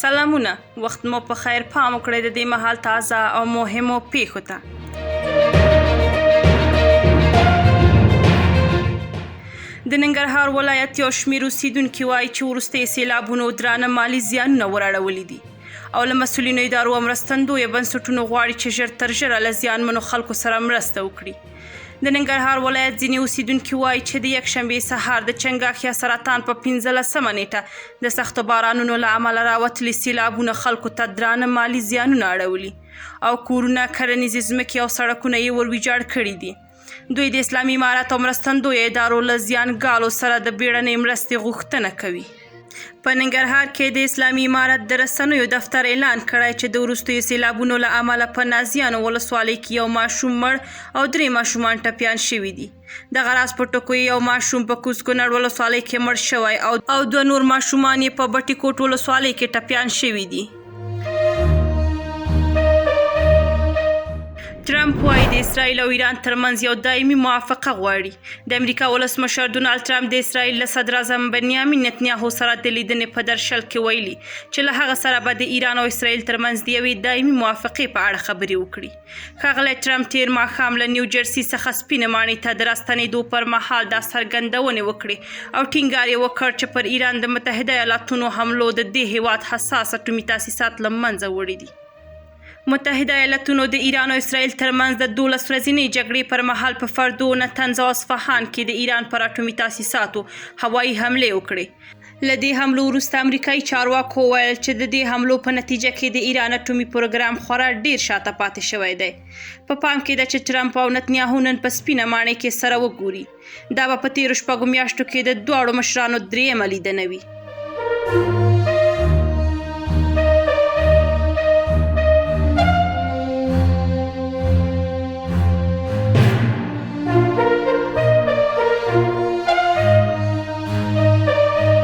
سلامونه، وخت مو په خیر. پام وکړئ د دې مهال تازه او مهمو پیښو ته. د ننګرهار ولایت یو شمېر اوسېدونکي وایي چې وروستیو سیلابونو درانه مالي زیانونه وراړولي دي او له مسؤلینو ادارو او مرستندویه بنسټونو غواړي چې ژر تر ژره له زیانمنو خلکو سره مرسته وکړي. د ننګرهار ولایت ځینې اوسېدونکي وایي چې د یکشنبې سهار د چنګاښ یا سرطان په 15مه نېټه د سختو بارانونو له امله راوتلي سیلابونه خلکو ته درانه مالي زیانونه اړولي او کورونه، کرنیزې ځمکې او سړکونه یې ور ویجاړ کړي دي. دوی د اسلامي امارت او مرستندویه ادارو له زیانګالو سره د بیړنۍ مرستې غوښتنه کوي. په ننګرهار کې د اسلامي امارت د رسنیو دفتر اعلان کړی چې د وروستیو سیلابونو له امله په نازیانو ولسوالۍ کې یو ماشوم مړ او 3 ماشومان ټپیان شوي دي. دغه راز په ټکو یو ماشوم په کوز کونړ ولسوالۍ کې مړ شوی او 2 نور ماشومان یې په بټي کوټ ولسوالۍ کې ټپیان شوي دي. ترامپ وايي د اسرائیل او ایران ترمنځ یو دایمي موافقه غواړي. د امریکا ولسمشر ډونالد ترامپ د اسرائیل له صدراعظم بنیامین نتنیاهو سره د لیدنې په درشل کې ویلي چې له هغه سره به د ایران او اسرائیل ترمنځ د یوې دایمي موافقې په اړه خبرې وکړي. ښاغلی ترامپ تېر ماښام له نیوجرسي څخه سپینې ماڼۍ ته د راستنېدو پر مهال دا څرګندونې وکړې او ټینګار یې وکړ چې پر ایران د متحده ایالاتونو حملو د دې هیواد حساس اټومي تاسیسات له منځه وړي دي. متحده ایالتونو د ایران او اسرائیل ترمنځ د 12 ورځینۍ جګړې پر مهال په فردو، نتنز او اصفهان کې د ایران پر اټومي تاسیساتو هوایي حملې وکړې. له دې حملو وروسته امریکایي چارواکو وویل چې د دې حملو په نتیجه کې د ایران اټومي پروګرام خورا ډیر شاته پاتې شوی دی. په پام کې ده چې ترامپ او نتنیاهو نن په سپینه ماڼۍ کې سره وګوري. دا به په تیرو 6 میاشتو کې د دواړو مشرانو درېیمه لیدنه وي.